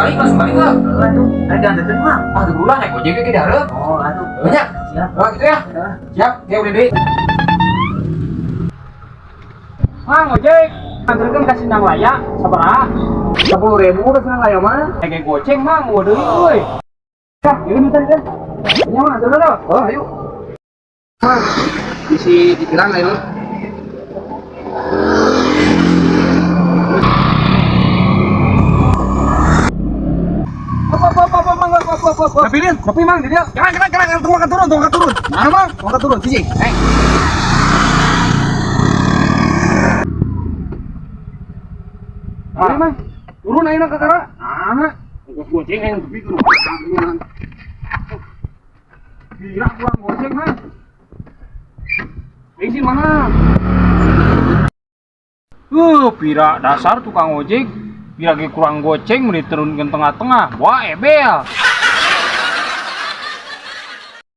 Balik, langsung balik lah. Heeh atuh. Ada diantarkeun mah. Ah, dulu lah naik ojek ge dihareup. Oh, atuh. Banyak. Siap. Oh, gitu ya. Heeh. Siap, ya udah deh. Mang ojek, anterkeun ka Sindang Laya sabaraha? 10.000 ka Sindang Laya mah. Kayak goceng mang, euweuh deui euy. Ya, ieu nu tadi teh. Nya mah anterkeun lo. Oh, ayo. Mang, isi dibilang ayo. Apa apa apa mang apa apa apa. Tapi Lin, Kopi mang di dia. jangan jangan jangan tunggu akan turun, tunggu akan turun. Mana mang? Tunggu akan turun, siji. Eh. Ah, Mang. Turun ayeuna ka kara. Ah, ongkos goceng yang tepi kudu. Gila kurang goceng mah. Bensin mana? Pira dasar tukang ojek. Pira ge kurang goceng meni turun ke tengah-tengah. Wah, ebel.